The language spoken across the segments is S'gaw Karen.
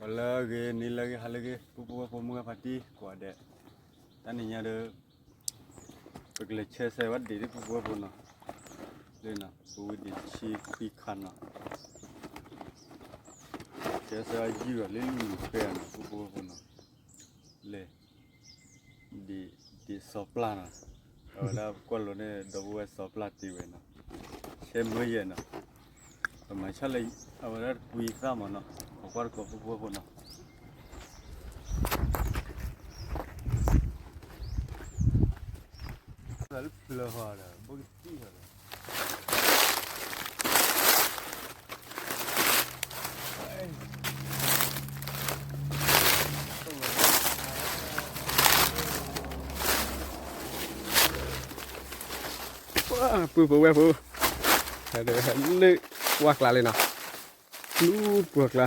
လၢအဂ့ၤ နံၤလၢအဂ့ၤ ဟါလၢအဂ့ၤ ပုၢ်ဖိဝဲၢ်ဖိ မုၢ်ဂၤဖါတံၢ်ကိးဂၤဒဲး, တနံၤညါဒီး ပကလဲၤဆဲးစဲးဝဲဒံးဒ်ပုၢ်ဖိဝဲၢ်ဖိနီၤ, လၢနီၤ ပဝံၤဒံးတဆံခွံခါနီၤ, ဆဲးစဲးဝဲယုၢ်အီၤလၢလူၢ်လူၢ်ဃဲနီၤ ပုၢ်ဖိဝဲၢ်ဖိနီၤ, လဲၤ ဒံး ဒံးစီၤပျၢ်နီၤ, အဝဲဒၣ်ပကွၢ်လိန့ၣ် ဒီပုၢ်ဝဲၢ်စီၤပျၢ်တ့ဝဲနီၤ, ဆဲးမၢယဲၢ်နီၤ, ပမၤဆၣ်လၢ အဝဲဒၣ်တပှံသၣ်မးနီၤ, ပကွၢ်တကိးပုၢ်ဖိဝဲၢ်ဖိနီၤ, လၢဖျၢၣ်ဃီဒီး ဘိကတံၢ်ဃီဒီး ပုၢ်ဖိဝဲၢ်ဖိ, ဟဲလၢဝၣ်ကျါလံနီၤ, လူၤပှၢ်ကျါ, တ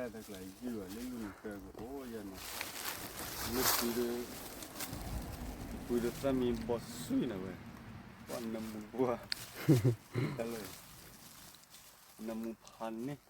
ၢ်ကျါယုၢ်အီၤလၢလူၢ်လူၢ်ဃဲကအိၣ်ယဲၢ်နီၤ, လၢပှံဒီး ပှံဒီးသၣ်မံဘီဆွံနၤဝဲ, ပှၤနမူဘှါ, တၢ်လၢ နမူဖးန့ၣ်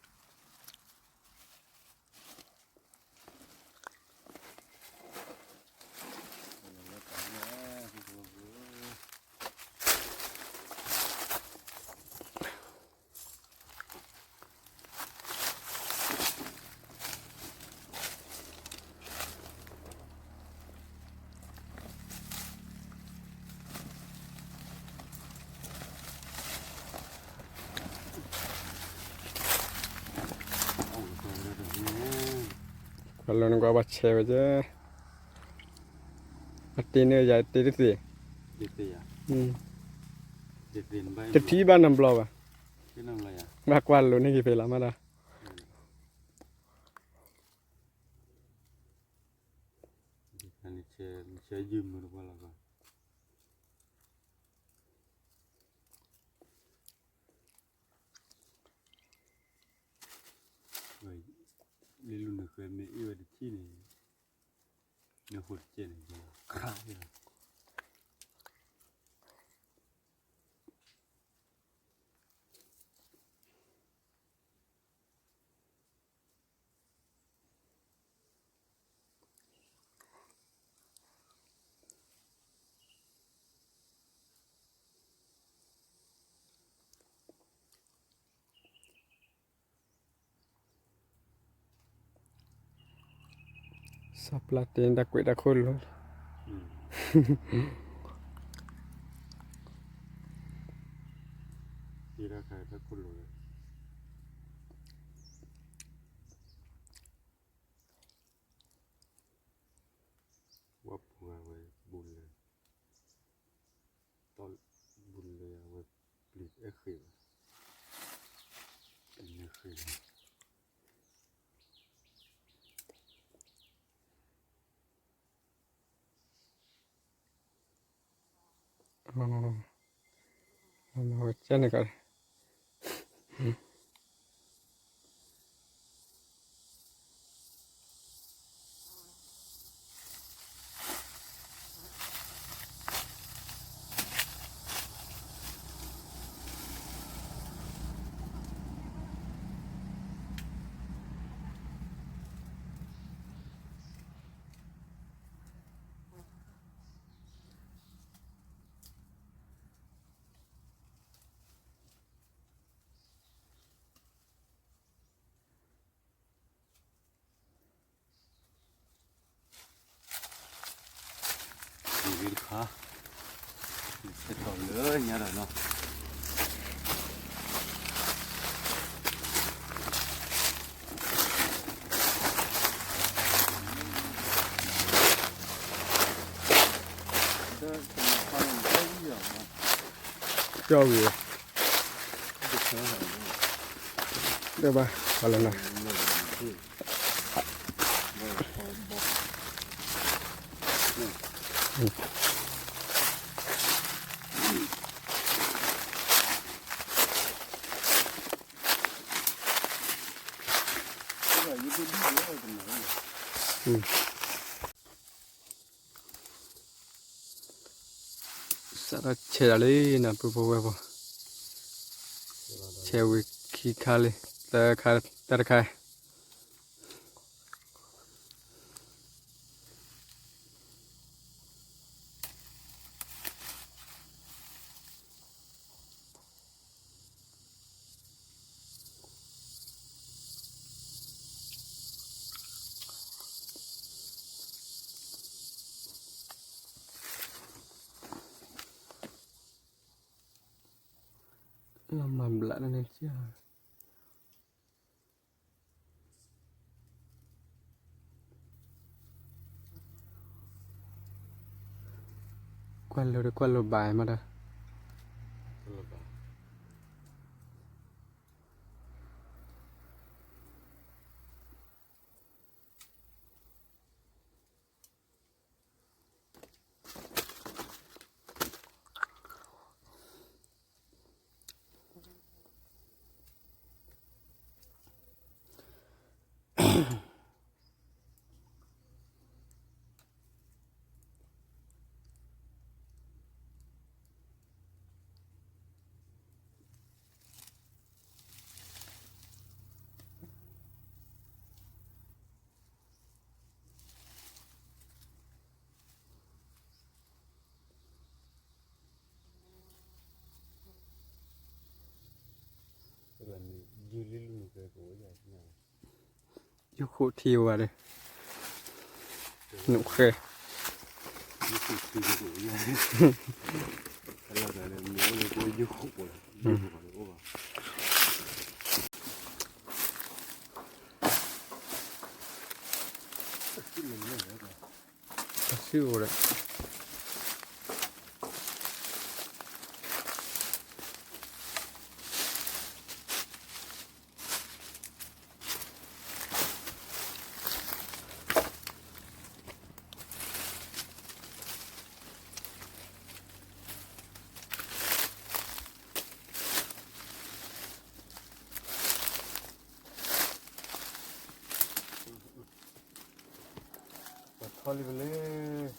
ကွၢ်လၢနကွၢ်ဘၣ်ဆဲးဝဲကဲ, အတ့န့ၣ်ယၤတ့တသ့, တထံၣ်ဘၣ်နဘျီဘၣ်, ဘၣ်ကွၢ်လိန့ၢ်က့ၤဖဲလီၤမးဒီး လံလူၢ်နုာ်ဃဲမ့ၢ်အ့ၣ်ဝဲတထံၣ်န့ၣ်, နဃိတကဲန့ၣ်, ခါ စီၤပျၢ်တ့တၢ်ကွဲးတၢ်ခိၣ်လိၤ, တၢ်ခါတၢ်ခိၣ်လိၤ, ဝဲပူၤဝဲဘူးလဲၤ, ဘူးလဲၤဝဲပျံၤအဲၣ်ဃ့ဘၣ်, ပျံၤန့ၣ်ဃ့ဘၣ် ဝဲကဲန့ၣ်က တခါ, ဆဲးထီၣ်လၢညါဒီးနီၤ, ကၠီဝံၤ, ဒီးဘၣ်, ဘၣ်လၢနၤ စးထီၣ်ဆဲးဒၣ်လံနီၤ ပုၢ်ဖိဝဲၢ်ဖိ, ဆဲးဝံၤခံခါလံ, သၢခါ, တၢ်တခါ လီၤမၢ်ဘျးန့ၣ်, ကွၢ်လိဒီးကွၢ်လိဘၣ်မးဒီး ယိၣ်ဃိၣ်ထံဝဲဒီး နုာ်ဃဲ တၢ်စုၣ်အိၣ်ဒီး ပထီၣ်လံပလဲၣ်.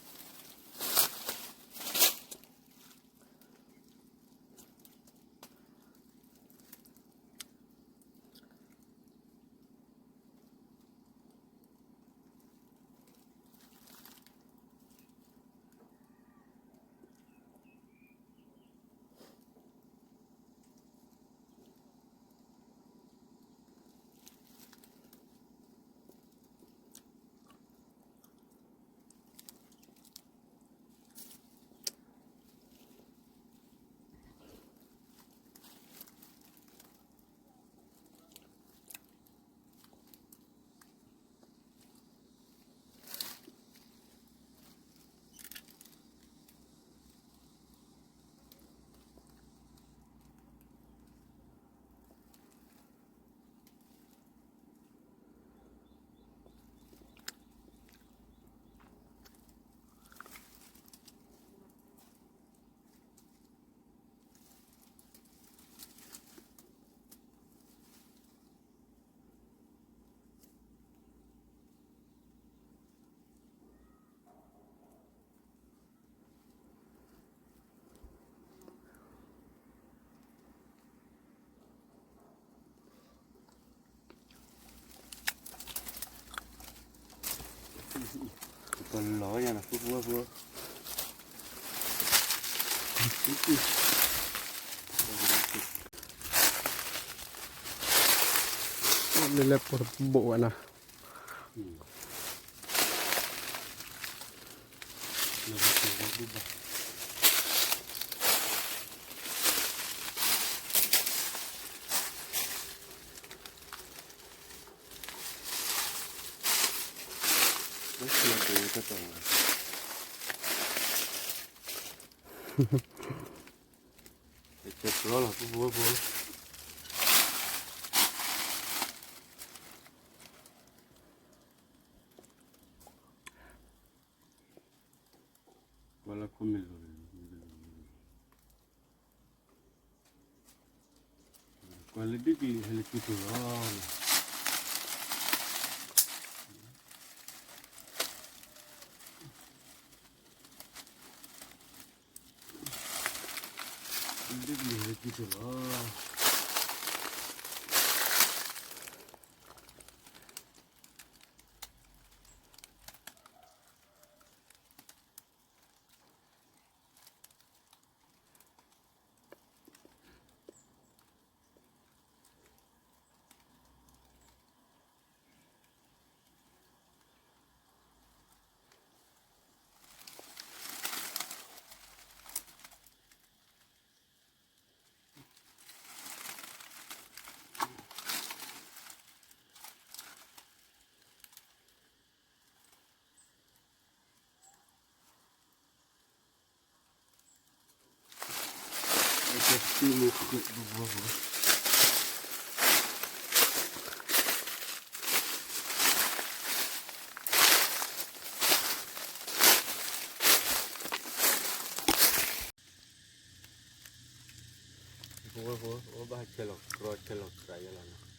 ပလီၤညါနၤ ဖိဖိဖိ လၢလၢပှၤတဘိၣ်ဝဲနၤ ကွၢ်လၢဒုးကလံၤဟဲလၢကံၢ်ပူၤလီၤ. ဒုးကလံၤဟဲလၢကံၢ်ပူၤလီၤ. တံၤမူခွံၣ်ပူၤပူၤ ပဝဲပဝဲ အိၣ်ဘၣ်ဆဲးလီၤကြီဆဲးလီၤကြီယဲလီၤနီၤ.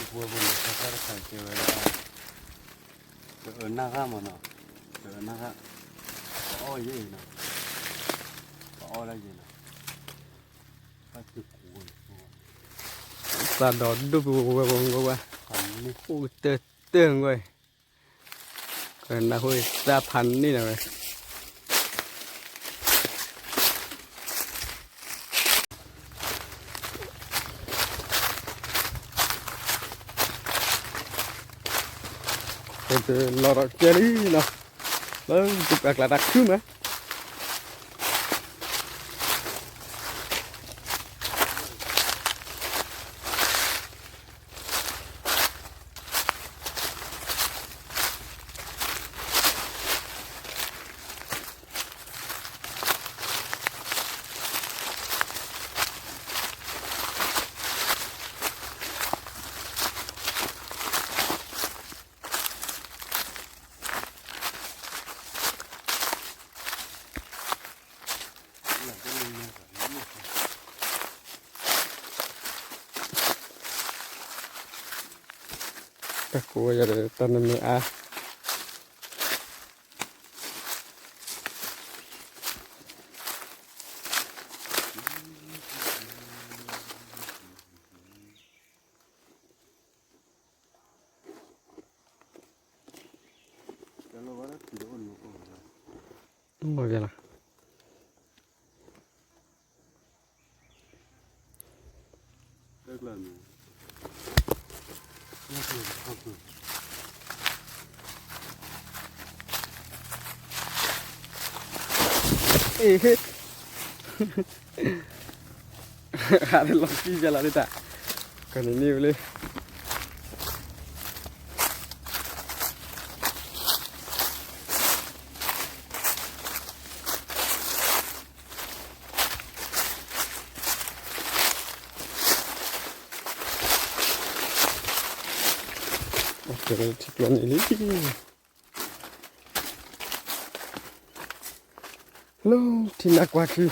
ပဝဲပဝဲန့ၣ် တၢ်တခါကဲဝဲဒၣ် တအၢနၢ်ဂၤမးနီၤ, တအၢနၢ်ဂၤ, ပအီၣ်ယဲအံၤနီၤ, ပအီၣ်ဒၣ်ယဲနီၤ, ဘၣ်တကူဝဲ, သးဒီးဒိၣ်ပဝဲပဝဲပဝဲ, အိၣ်ကတၢၢ်တၢၢ်ဝဲ, ကနၢ်ဟူသၣ်ဖးန့ၢ်နၤဝဲ လီၤဒီးကဲလံနီၤ, လၢတပာ်ကျးတၢ်ခုမး တၢ်ကိးဝဲယၤဒီး တၢ်နမ့ၢ်အါ မ့ၢ်လီၤ. အ့ၣ် ဟးတလီၤကံၢ်ယလီၤဒ်တၢ်, ကန့ၣ်န့ၣ်ဝဲလၢ ထံကျိန့ၣ်လံ, လၢထံနါကွၢ်ခံ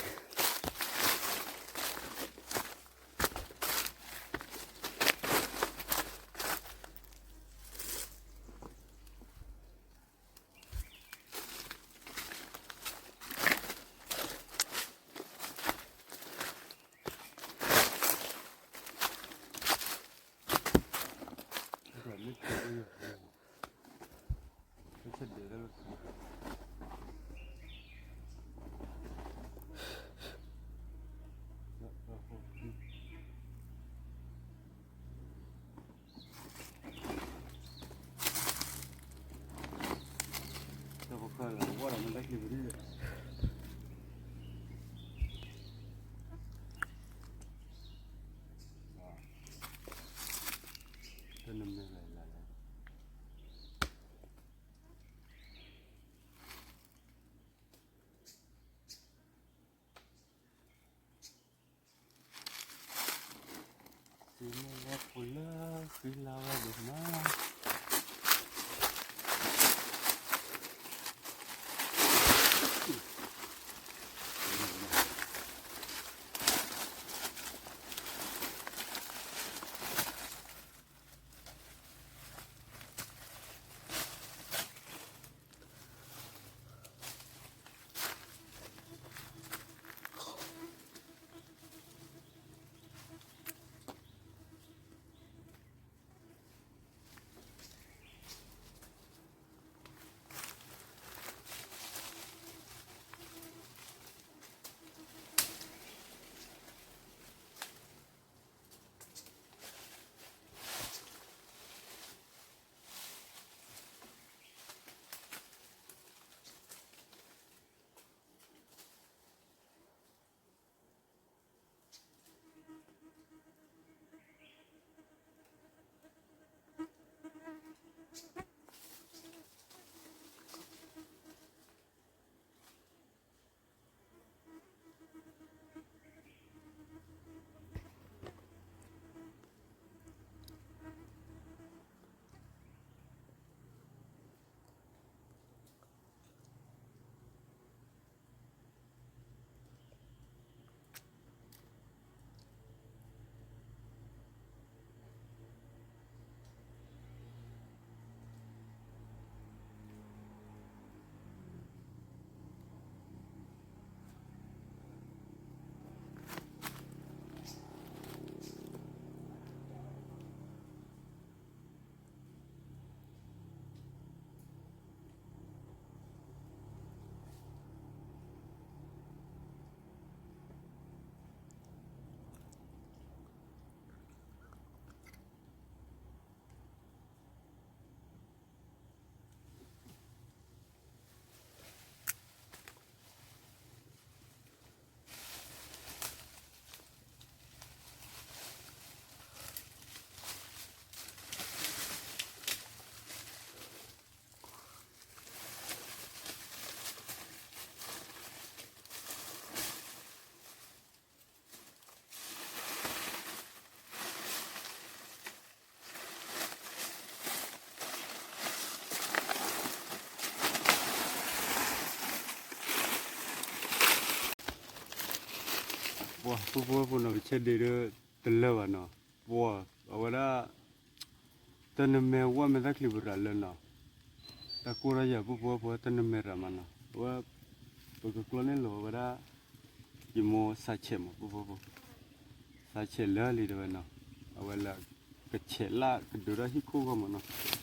မ့ၢ်ဝဲဖိလၢဃံလၤဝဲဒိၣ်မး. ပှၤ ပုၢ်ဖိဝဲၢ်ဖိနီၤ ပဆဲးဒ့းဒီးတလၢာ်ဘၣ်နီၤ, ပှၤ အဝဲဒၣ် တနမဲာ်ဝဲမဲာ်သၣ်ချံပရၤလၢနီၤ, တၢ်ကိၢ်ထီၣ်ယၤ ပုၢ်ဖိဝဲၢ်ဖိ တနမဲာ်ရၤမးနီၤ, အဝဲ ပကကျီန့ၢ်လီၤဝဲဒၣ် ယမိၢ်စးဆဲးမး ပုၢ်ဖိဝဲၢ်ဖိ, စးဆဲးလၢာ်လံတဲဝဲနီၤ, အဝဲလၢကဆဲးလၢကဒုးထီၣ်ဟံၣ်ခိၣ်ဂီၢ်မးနီၤ.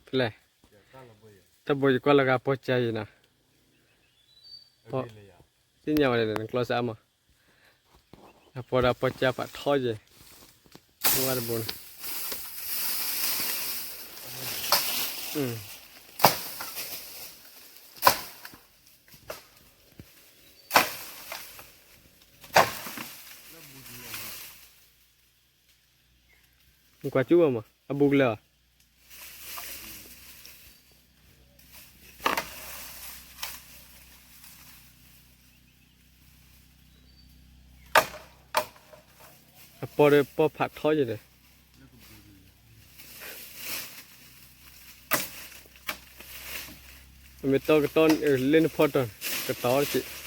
ဖဲလဲၣ်, တၢ်ဘိယကွၢ်လၢဂၤပီၢ်ကၢ်ယံၤနီၤ, သ့ၣ်ညါဝဲဒၣ်နကျီစၢ်အါမး, အပီၢ်ဒီးပီၢ်ကၢ်ဖးထီယဲၢ်, ဝဲတဘိန့ၣ် နကွၢ်ကၠူၣ်ဘၣ်မး အဘူးကလၢာ်ဘၣ်, အပီၢ်ဒီးပီၢ်ဖးထီယဲၢ်ဒီး အမ့ၢ်တီကတီၢ်လၢနဖီတီၢ် ကတီၢ်တက့ၢ်.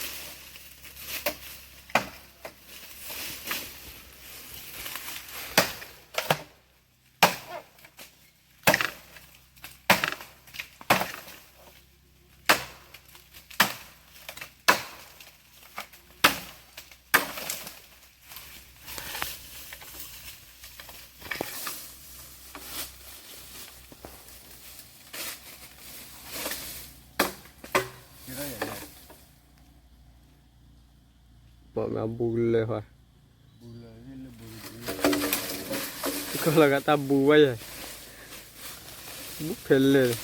ပှၤမ့ၢ်အဘူးလၢာ်ဟီ, ကီၢ်လီၤဂာ်တၢ်ဘူးဝဲယဲၢ်, ဘူးဖဲလဲၣ်.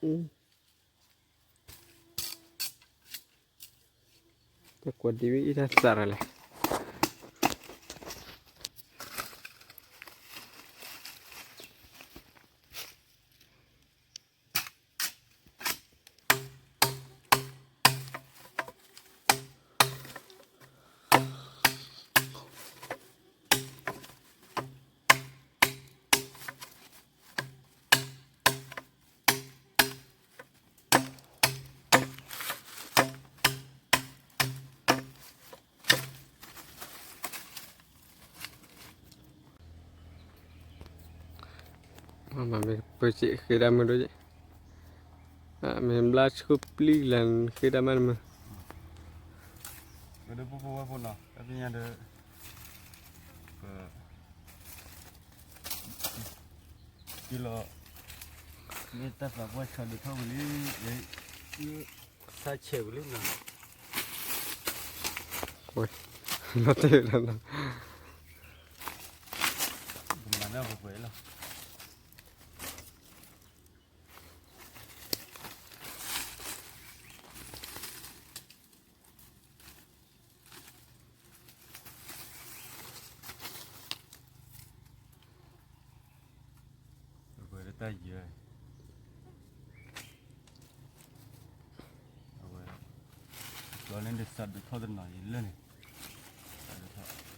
တၢ်ကွၢ်ဒ်ဝဲအံၤတၢ်သးရၤလဲၣ်. မ့ၢ်ပၢဆံးဃ့ဒၣ်မုၢ်ဒိၣ်, မ့ၢ်ဘျါဆူပျံၤလၢ်ဃ့ဒၣ်မးတမုၢ်, ပဒိၣ်ဖိဖိဝဲဖိနီၤ တၢ်သ့ၣ်ညါဒီး ပ က့လီၤ မ့ၢ်တၢ်သးပှၢ်ဆါဒုးထီၣ်ဝံၤလံ, ဆါဆဲးဝံၤလံနီၤ, လီၤတဲာ်လီၤနီၤ, မၤန့ၢ်ပှဲၤပှဲၤလီၤ. အဝဲတၢ်ယၢၤ, အဝဲ ကျီန့ၣ်ဒီးစးဒိးထီၣ်တနီၤယလၢန့ၣ်, စးဒိးထီၣ်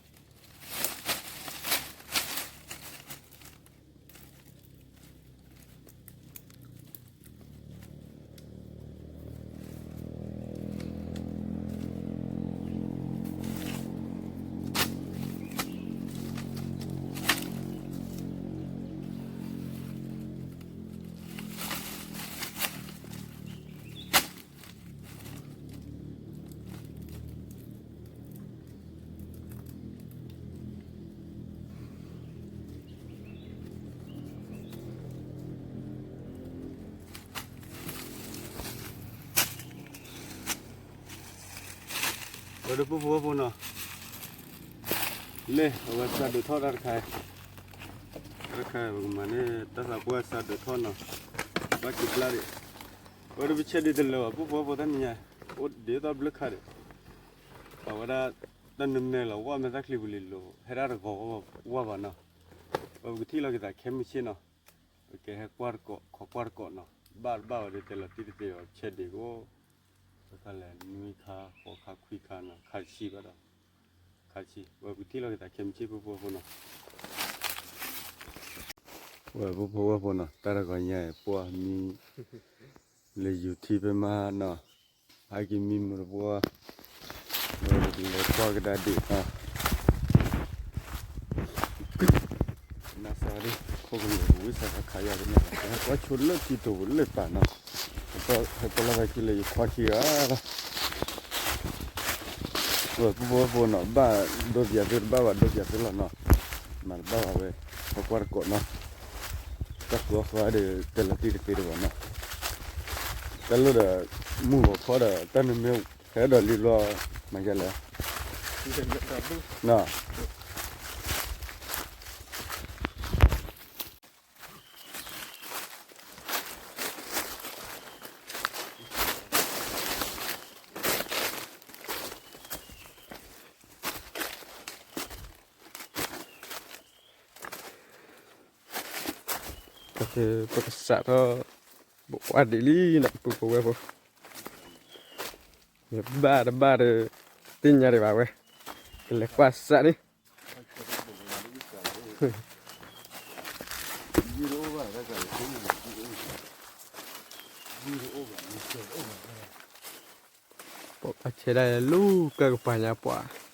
ပဒိၣ်ဖိဖိဝဲဖိနီၤ, လၢအဝဲစးဒိးထီၣ်တၢ်တခါ, တၢ်တခါပကမၤန့ၢ် တၢ်သးပှၢ်စးဒိးထီၣ်နီၤ, ဘၣ်က့ၤပျၢ်ဒံး, ပဝဲဒၣ်ပဆဲးဒံးတလၢာ်ဘၣ် ပဖိဝဲဖိတၢ်နံၤညါ, အိၣ်ဒံးသီဘျၢခါဒံး, ပဝဲဒၣ် တၢ်နမဲာ်လီၤဝဲမ့ၢ်တၢ်ချံပူၤလံၤလိၤ ဟဲဒၣ်တဂီၤဝဲဘၣ်နီၤ, ပကထံၣ်လီၤက့ၤသးခဲမုၢ်ဆ့ၣ်နီၤ, ပကဟဲကွၢ်တကိး ခိးကွၢ်တကိးနီၤ, ဘၣ်တဘၣ်ဝဲဒီးတဲလီၤတံၢ်တသ့ဘၣ် ပဆဲးဒံးကအိၣ်, တခါလဲၣ် နွံခါ ဃိးခါ ခွံခါနီၤ, ခါဆံဘၣ်ဒီး, ခါဆံ ဝဲပကထံၣ်လီၤက့ၤသးခဲမုၢ်ဆ့ၣ် ပဖိဝဲဖိနီၤ, ဝဲပဖိဝဲဖိနီၤ တၢ်တဂီၤညါအံၤ ပှၤမံ လၢယူၤထံဖဲမးနီၤ, ဟဲက့ၤမံမုာ်တပှၢ်, ဝဲပကလဲၤကွၢ်ကဒါဒံးနီၤ, နစးဒံး ခိၣ်ကလူးပဝံစးခါခါယၤကန့ၣ် ဟဲကွၢ်ဆိလၢထံတိၤပူၤလၢပာ်နီၤ, ဟဲပလီၢ်သးခံလၢယခွါခံဂၤလီၤ, ဝဲပဖိဝဲဖိနီၤ ဘၣ်ဒိပၠးသုတဘၣ်ဘၣ် ဒိပၠးသုလီၤနီၤ, မၤတဘၣ်ဘၣ်ဝဲ, ခိးကွၢ်တကိးနီၤ, တၢ်ဃုအီၣ်ဃုအီဒီး တဲလီၤတံၢ်တသ့တဘၣ်နီၤ, တၢ်လိၣ်ဒီး မုၢ်ဂီၤခီဒီး တၢ်နမဲာ်ဟဲဒီးလံဘျီ မၤယၤလဲၣ်, နီၤ ပကစးထီၣ် ပဝဲဒ်လံနီၤ ပှၤပဝဲဖိ, ဘၣ်တဘၣ်ဒီး သ့ၣ်ညါဒံးဘၣ်ဝဲ, ကလဲၤကွၢ်စးန့ၣ် ပှၤဆဲးဒၣ်လူၤကၢကပၤညါပှၤ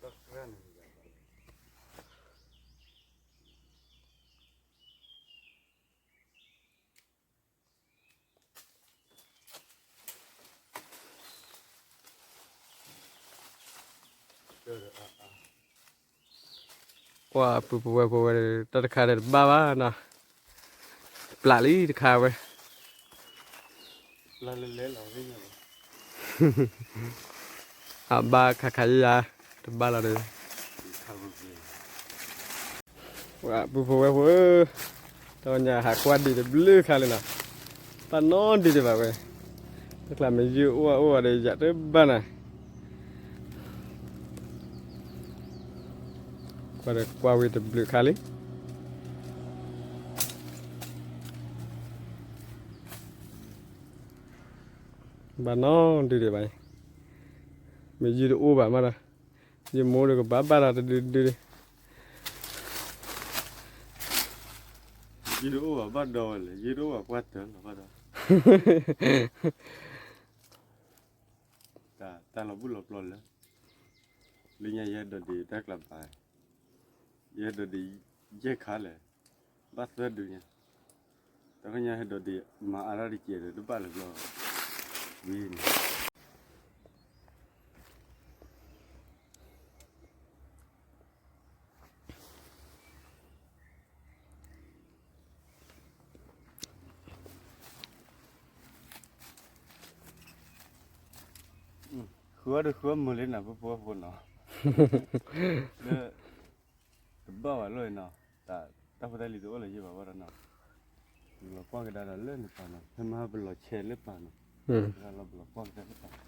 တၢ်ကြၢးန့ၣ် ပှၤပုၢ်ဖိဝဲၢ်ဖိဝဲ တၢ်တခါဒီးတဘၣ်ဘၣ်နီၤ, ပျးလံတခါဝဲ, အဘၣ်ခးခးယါ, တဘၣ်လီၤဒီး ပှၤပုၢ်ဖိဝဲၢ်ဖိဧၢ, တၢ်ညါဟးကွၢ်ဒံးတဘျုးခါလံနီၤ, တၢ်နီၢ်ဒံးဒံးဘၣ်ဝဲ, တၢ်ကျးမ့ၢ်ယုၢ်အိၣ်အိၣ်ဒီးယၤတဘၣ်နၤ, ကွၢ်ဒီးကွၢ်ဝံၤတဘျုးခါလံ ဘၣ်နီၢ်ဒုးဒံးဘၣ်, မ့ၢ်ယုၢ်တအိၣ်ဘၣ်မးဒီး, ယမိၢ်ဒီးကဘၣ်ဘၣ်ဒီးတဒုဒုဒံး, ယုၢ်တအိၣ်ဘၣ်ဘၣ်ဒီးဝဲလဲၣ်, ယုၢ်တအိၣ်ဘၣ်ကွၢ်တၢၢ်လီၤဘၣ်ဒီး, တၢ်လီၤဘူၣ်လီၤပျီလၢ, လၢညါယဟဲဒိးဒံးတၢ်ကျးဘၣ်, ယဟဲဒိးဒံးယဲၢ်ခါလဲၣ်, ဘၣ်သၢဒုညါ, တၢ်ခီညါဟဲဒိးဒံးမၤအါထီၣ်တကဲးဒီး တဘၣ်လၢၤဘျီ, ဝံၤန့ၣ် ဃုအီၤဒီးဃုအီၤမုာ်လံနီၤ ပဖိဝဲၢ်ဖိနီၤ, လၢ တဘၣ်ဘၣ်လီၤအံၤနီၤ, တၢ်ဖိတၢ်လံၤတအိၣ်လၢၤယဲၢ်ဘၣ်ဘၣ်ဒီးနီၤ, ပလီၤကွၢ်ကဒါဒီးလၢနပၤနီၤ, ဖဲမဟါပလီၤဆဲးလၢပၤနီၤ, လီၤပလီၤကွၢ်ကဒါလၢပၤ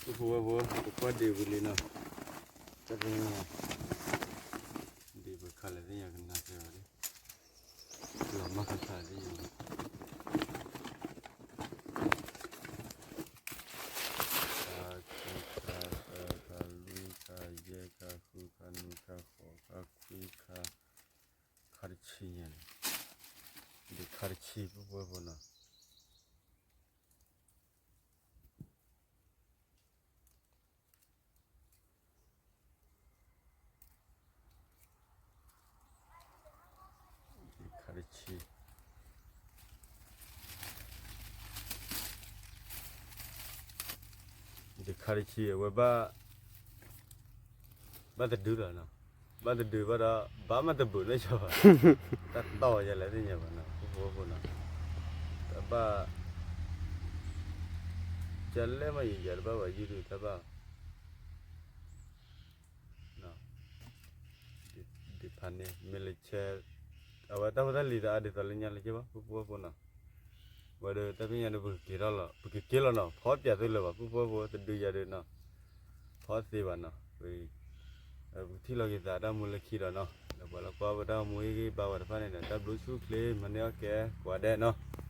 ပဖိဝဲၢ်ဖိ ပကွၢ်ဒံးဝံၤလံနီၤ, တၢ်တနံၤ ဒ်ပခးလဲၣ်သ့ၣ်ညါကနၣ်သ့ဘၣ်လံ, လီၤမၢ်ခါခါသ့ၣ်ညါ, ခါခံ ခါသၢ ခါလွံၢ် ခါယဲၢ် ခါဃု ခါနွံ ခါဃိး ခါခွံ ခါ ခါတဆံညါန့ၣ်, ဒ်ခါတဆံ ပဖိဝဲၢ်ဖိနီၤ. ခါတဆံ, ဒ်ခါတဆံ အဝဲဘၣ်, ဘၣ်တဒုလီၤနီၤ, ဘၣ်တဒုဘၣ်ဒီး ဘၣ်မးတဘုးလၢယီၤဘၣ်, တၢ်တီၢ်ယၤလဲၣ်သ့ၣ်ညါဘၣ်နီၤ ပဖိဝဲၢ်ဖိနီၤ, တဘၣ်, ကလဲၣ်မးယယၤတဘၣ်ဘၣ် ယုၢ်ဒုးတဘၣ် ဒ်ဖးန့ၣ် မ့ၢ်လၢဆဲး, အဝဲတၢ်ဖိတၢ်လံၤတအါဒ်သိးလၢညါလၢက့ဘၣ် ပဖိဝဲၢ်ဖိနီၤ, ဝဲဒီးတၢ်ဖဲညါဒီး ပကက့ၤထီၣ်လီၤ ပကက့ၤလီၤနီၤ ဖီပၠးသုလၢၤဘၣ် ပဖိဝဲၢ်ဖိ တဒုယၤဒီးနီၤ, ဖီသ့ဘၣ်နီၤ, ပကထံၣ်လီၤက့ၤသးတၢ်မူလၢခံဒီးနီၤ ဒီးပှၤလၢကွၢ်ပတၢ်မူဟ့ၣ်ဂံၢ်ဘါဝဲတဖၣ်န့ၣ်ဒီး တၢ်ဘျုးဆူၣ်ချ့ မၤန့ၢ်အီၣ်ကဲ ကိးဂၤဒဲးနီၤ